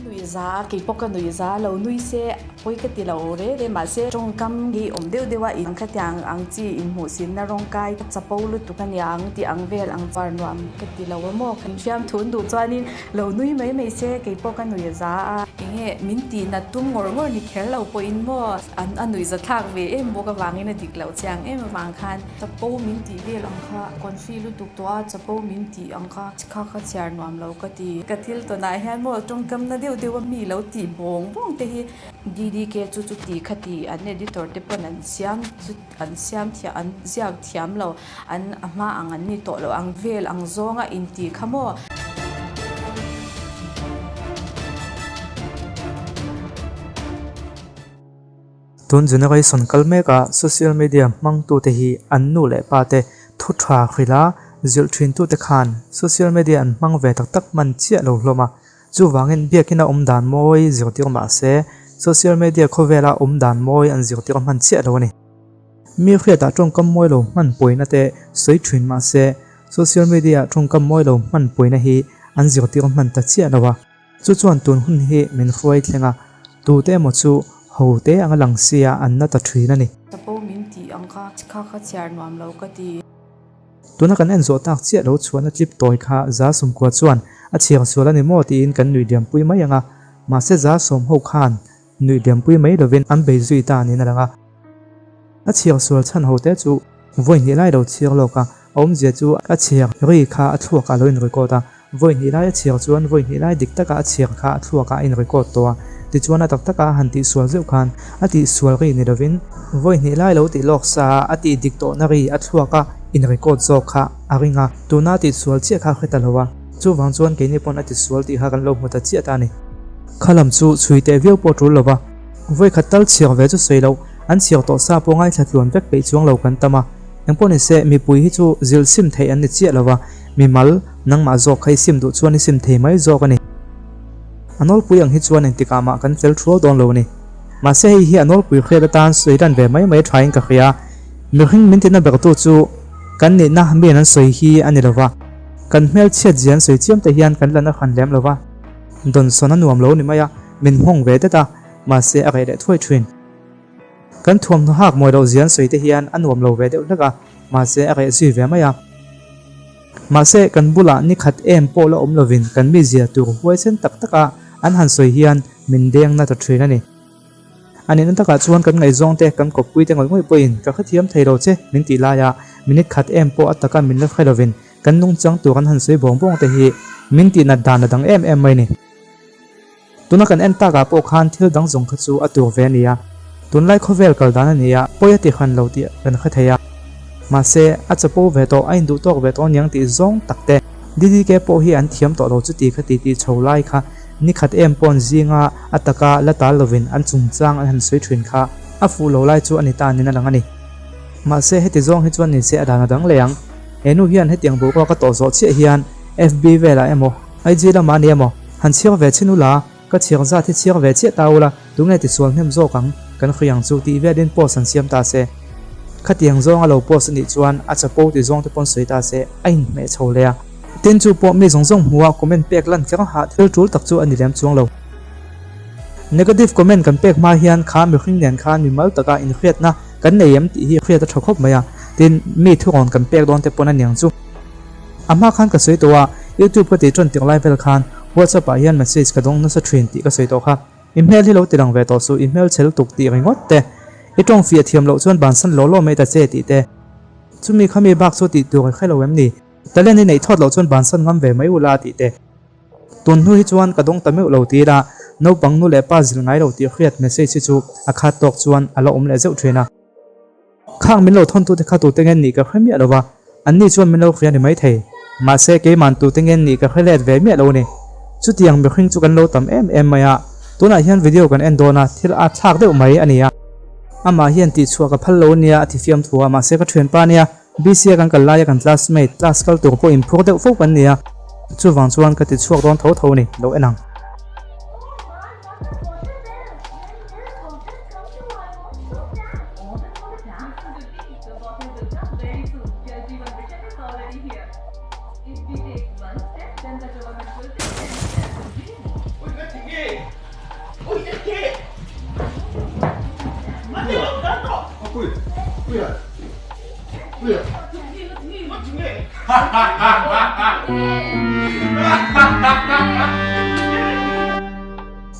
Nui za a, kei pawh ka nui za lo nui se pawi ka ti lo re re mahse tawngkam hi awm deuh deuh a in khatiang ang chi inhmuhsinna rawng kai chapo lutuk a nia ang tih ang vel ang char nuam ka ti lo a maw kan hriam thun duh chuanin lo nui mai mai se kei pawh ka nui za a. Enge min tih nat tum ngawr ngawr ni kher lo pawhin maw an a nuih za thlak ve em bawk avangin a dik loh chiang em avang khan chapo min tih vel ang kha confi lutuk tawh a chapo min tih ang kha Kha kha chhiar nuam lo ka ti. Ka thil tawnah hian maw tawngkamna deuh deuh a mi lo tih bawng bawng te hi DDK chu chuti kha ti an editor te pawn an siam chu an siam thiam an ziak thiam lo an a hma ang an ni tawh lo ang vel ang zawnga intih kha maw. Tun generation kal mekah social media hmangtute hi an nu leh pa te thu tha hrilh a, zilh thintute khan social media an hmang ve tak tak hman chiah lo hlawm a. Chuvangin biakina awm dan mawi zirtir mah se social media khawvela awm dan mawi an zirtir hman chiah lo a ni. Mi hriatah tawngkam mawi lo hman pawina te sawi thin mah se social media ah tawngkam mawi lo hman pawina hi an zirtir hman ta chiah lo a. Chu chuan tun hun hi min hruai thleng a, tute emaw chu ho te anga lang sia an na ta thin a ni. Chapo min tih ang kha, kha kha chhiar nuam lo ka ti. Tuna kan en zawh tak chiah lo chhuahna clip tawi kha za sawmkua chuan a chhiar sual a ni maw tiin kan nuih liampui mai ang a, mahse za sawm ho khan Nuih liampui mai lovin an bei zui ta niin a lang a. A chhiar sual chhan ho te chu vawi hnih lai lo chhiar lawk a, a awmzia chu a chhiar ri kha a thluak ah lo in record a, vawi hnih lai a chhiar chuan vawi hnih lai dik taka a chhiar kha a thluak ah a in record tawh a, tichuan a tak taka a han tih sual zeuh khan a tih sual ri ni lovin vawi hnih lai lo tih lawk sa a a tih dik tawhna ri a thluak a in record zawk kha a ring a, tuna a tih sual chiah kha a hre ta lo a, chuvang chuan keini pawn a ti sual tih kha kan lo hmu ta chiah ta a ni. Kha lam chu chhui teh viau pawh tul lova, vawikhat tal chhiar ve chu sawi loh, an chhiar tawh sa pawh ngaithla tluan vek peih chuang lo kan tam a. Engpawh ni se, mipui hi chu zilh sim theih an ni chiah lova, mimal, nangmah zawk kha i sim duh chuan i sim thei mai zawk a ni. A nawlpui ang hi chuan engtikah mah kan fel thuau dawn lo a ni. Mahse hei hi a nawlpui hriat atan sawi lan ve mai mai thain ka hria. Mihring min tina bertu chu kan nihna miin an sawi hi a ni lova, kan hmelchhiat zia an sawi chiam te hian kan la na hran lem lova. Dawnsawn a nuam lo ni mai a, min nghawng ve det a, mahse a reh leh thuai thin. Kan thuamhnaw hak mawi loh zian sawi te hian a nuam lo ve deuh hlek a, mahse a reh zui ve mai a. Mahse kan bulah ni khat em pawh la awm lovin kan mizia tur huaisen tak taka an han sawi hian min deng na ta thin a ni. A nihna takah chuan kan ngaihzawng te, kan kawppui te ngawih ngawih pawhin ka hrethiam thei lo che min tih laia minute khat em pawh a taka min la hre lovin Kan nungchang tur an han sawi bawng bawng te hi min tihnat dan a dang em em mai ni. Tuna kan en takah pawh khan thil dang zawng kha chu a tur ve a ni a, tunlai khawvel kal dan a ni a, pawi a ti hran lo tih kan hre thei a. Mahse, a chapo ve tawh, a induh tawk ve tawh aniang tih zawng tak te, DDK pawh hi an thiam tawh lo chuti kha ti tih chho lai kha ni khat em pawn zinga a taka la tal lovin an chungchang an han sawi thin kha a fuh lo lai chu a ni ta nin a lang a ni. Mahse, heti zawng hi chuan nise a dan a dang leh ang. He nu hian hetiang boruak a tawh zawh chiah hian FB velah emaw, IG lamah a ni emaw, han chhiar ve chin ula, ka chhiar zat hi chhiar ve chiah ta ula, tunge tisual hnem zawk ang, kan hri ang chu tih velin post an siam ta se. Khatiang zawng a lo post a nih chuan a chapo ti zawng te pawn sawi ta se, a inhmeh chho leh a. Tin chu pawh mi zawng zawng hmuha comment pek lan kher hah thil tul tak chu a ni lem chuang lo. Negative comment kan pek hma hian kha mihring nen khan mimal taka inhriatna kan nei em tih hi hriat a tha khawp mai a, tin mi thurawn kan pek dawn te pawn a niang chu. A hma khan ka sawi tawh a, YouTube ka tih ṭan tirh lai vel khan WhatsApp ah hian message ka dawng nasa ṭhin tih ka sawi tawh kha. I hmel hi lo ti lang ve tawh suh, i hmel chhe lutuk tih ringawt te, i ṭawng fiah thiam loh chuan bansan law law mai ta che tih te. Chumi khami bak chu tih tur i hre lo em ni? Talent i neih thawt loh chuan bansan ngam ve mai ula tih te. Tun hnu hi chuan ka dawng ta meuh lo ti ila, naupang nu leh pa zil ngai lo tih hriat message hi chu a khat tawk chuan a la awm leh zeuh thin a. Khang min lo thawntute kha tute ngen nih ka hre miah lo va, anni chuan min lo hria ni mai thei. Mahse keiman tute ngen nih ka hre let ve miah lo ni. Chutiang mihring chu kan lo tam em em mai a, tunah hian video kan en dawn a, thil a thlak deuh mai a ni a. Amah hian tihchhuah ka phal lo ania a ti fiamthu a, mahse ka thianpa ania, BC a kan kal laia kan classmate, class kal tur pawh inphur deuh fo kan ni a, chuvang chuan ka ti chhuak dawn tho tho a ni, lo en ang.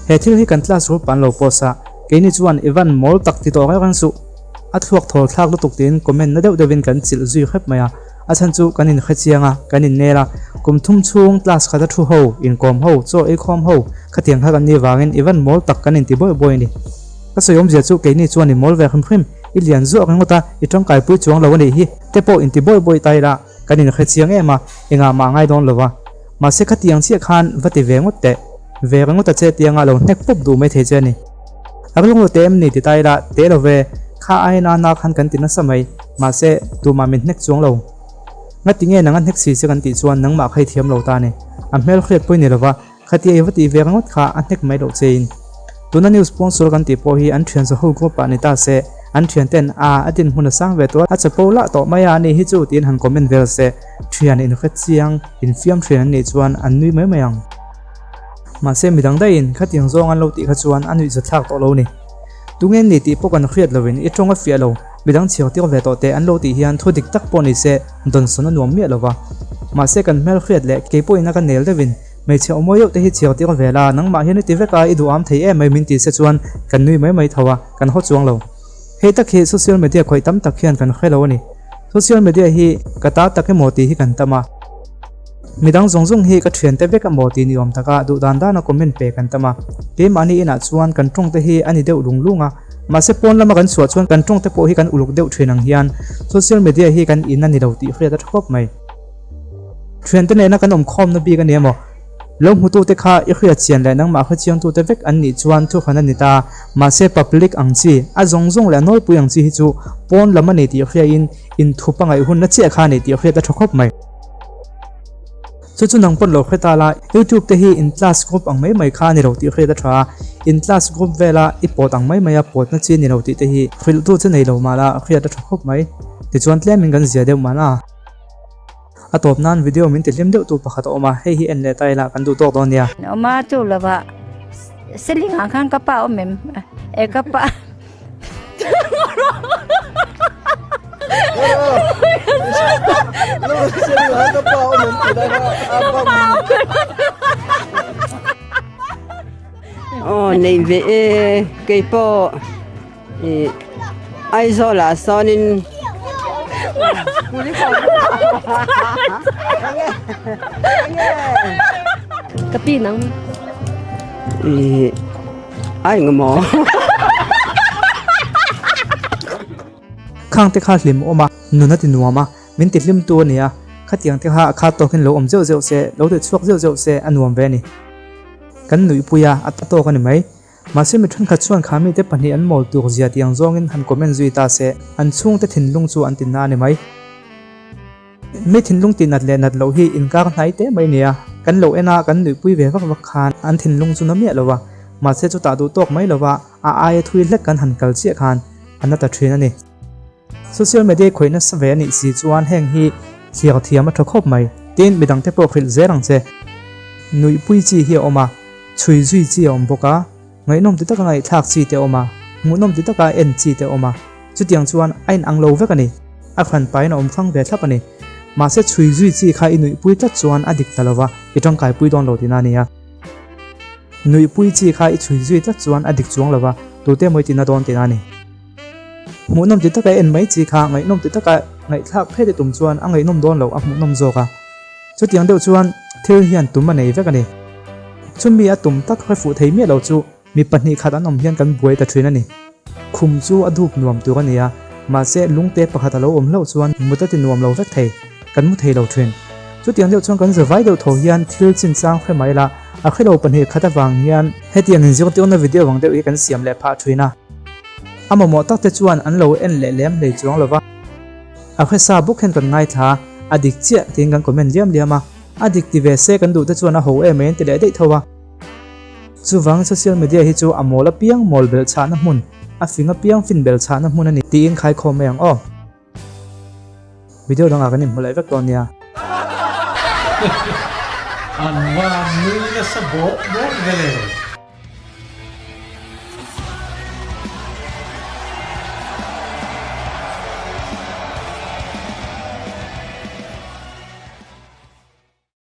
He thil hi kan class group an lo post a, keini chuan Ivan mawl tak ti tawh reng reng suh, a thluak thawl thlak lutuk tiin comment na deuh deuhin kan chilh zui hrep mai a, a chhan chu kan inhre chiang a, kan innel a, kum thum chhung class khata thu ho, inkawm ho, chaw eikhawm ho, khatiang kha kan nih vangin Ivan mawl tak kan inti buai buai a ni. Ka sawi awmzia chu keini chuan i mawl ve hrim hrim, i lian zuah ringawt a, i tangkaipui chuang lo a nih hi, te pawh inti buai buai ta ila, Kan inhre chiang em a, engah mah ngai dawn lo va. Mahse khatiang chiah khan va ti ve ngawt teh. Ve ringawt a che tianga lo hnek pawp duh mai thei che a ni. A rilru te em ni ti ta ila, teh lo ve, kha ai na na khan kan ti nasa mai, mahse tumah min hnek chuang lo. Ngati nge nang a hnek si che kan tih chuan nangmah kha i thiam lo ta a ni. A hmel hriat pawh i ni lo va, Khatia i va tih ve ringawt kha a hnek mai loh chein. Tuna news sponsor kan tih pawh hi an thian zaho group ah ni ta se, an thian ten a a dinhmun a sang ve tawh a, a chapo lah tawh mai a anih hi chu tiin han comment vel se, thian inhre chiang, infiam thian an nih chuan an nui mai mai ang. Mahse midang daihin khatiang zawng an lo tih kha chuan a nuihzathlak tawh lo ni. Tunge ni tih pawh kan hriat loin i tawng a fiah lo, midang chhiar tir ve tawh teh an lo tih hian thu dik tak pawh ni se dawnsawn a nuam miah lo va. Mahse kan hmel hriat leh kei pawhin a ka nel deuhin Hmeichhe awmawi deuh te hi chhiar tir ve la, nangmah hian i ti vek a, i duham thei em mai min ti se chuan kan nui mai mai tho a, kan haw chuang lo. Hei tak hi social media khawih tam tak hian kan hre lo a ni. Social media hi ka ta tak emaw tih hi kan tam a. Midang zawng zawng hi ka thiante vek emaw tih ni awm taka duh dan dana comment pe kan tam a. Keimahni inah chuan kan tawng te hi a ni deuh lung lung a, mahse pawn lama kan chhuah chuan kan tawng te pawh hi kan uluk deuh thin ang hian social media hi kan in a ni lo tih hriat a tha khawp mai. Thiante nena kan awmkhawmna bik a ni emaw? Lo hmutute kha i hriat chian leh nangmah hre chiangtute vek an nih chuan thuhran a ni ta. Mahse public ang chi, a zawng zawng leh a nawlpui ang chi hi chu pawn lam a ni tih hriain inthup a ngaih hunna chiah kha a ni tih hriat a tha khawp mai. Chu chu nang pawn lo hre ta la, YouTube te hi in class group ang mai mai kha a ni lo tih hriat a tha a, in class group vela i pawt ang mai mai a pawtna chi a ni lo tih te hi hrilhtu che nei lo mah la hriat a tha khawp mai. Tichuan tlemin kan zia deuh mahna. A tawp nan video min ti hlim deuh tu pakhat a awm a, hei hi en leh ta ila kan duh tawk dawn nia. Awm a chu lova seling ah khan ka pa awm em e ka pa Aw nei ve e keipawh. Ih Aizawl ah sawnin Ka pi nang Ih ai nge maw Khang te kha hlim awm a, nun a ti nuam a, min ti hlim tu a ni a, khatiang te kha a khat tawkin lo awm zeuh zeuh se, lo ti chhuak zeuh zeuh se a nuam ve a ni. Kan nuihpui a, a tawk a ni mai. Mahse mi thenkhat chuan kha mite pahnih an mawl tuk zia tih ang zawngin han comment zui ta se, an chhungte thinlung chu an tinna a ni mai. Mi thinlung tih nat leh nat loh hi inkar hnai teh mai nia, kan lo en a kan nuihpui ve vak vak khan an thinlung chu na miah lo va, mahse chutah duh tawk mai lova a aia thui hlek kan han kal chiah khan a na ta thin a ni. Social media khawih nasa ve a nih si chuan heng hi thliar thiam a tha khawp mai. Tin, midangte pawh hrilh zel ang che. Nuihpui chi hi a awm a, chhui zui chi a awm bawk a, ngaihnawm ti taka ngaihthlak chi te a awm a, hmuhnawm ti taka en chi te a awm a, chutiang chuan a inang lo vek a ni. A hran pahin a awm hrang ve thlap a ni. Mahse chhui zui chi kha i nuihpui tlat chuan a dik ta lo va, i tangkaipui dawn lo tihna a ni a. Nuihpui chi kha i chhui zui tlat chuan a dik chuang lo va, tute maw i tina dawn tihna a ni. Hmuhnawm ti taka en mai chi kha ngaihnawm ti taka ngaihthlak phet i tum chuan a ngaihnawm dawn loh a hmuhnawm zawk a. Chutiang deuh chuan thil hian tum a nei vek a ni. Chumi a tum tak hre fuh thei miah lo chu mi pahnih khat an awm hian kan buai ta thin a ni. Khum chu a dup nuam tur a ni a, mahse lungte pakhat a lo awm hlauh chuan mut a ti nuam lo vek thei, kan mu thei lo thin. Chutiang deuh chuan kan zavai deuh tho hian thil chinchang hre mai la, a hre lo pahnih khat avang hian hetiang inzirtirna video ang deuh hi kan siam leh phah thin a. A mamawh tak te chuan an lo en leh lem hlei chuang lo va. A hresa bawk hian kan ngaithla a, a dik chiah tiin kan comment liam liam a, a dik ti ve se kan duh te chuan a ho em mai an ti leh daih tho a. Chuvangin social media hi chu a mawl apiang mawl belh chhahna hmun, a fing apiang fin belh chhahna hmun a ni tiin khaikhawm mai ang aw. Video dangah kan inhmu leh vek dawn nia. An van nui nasa bawk bawk ve le.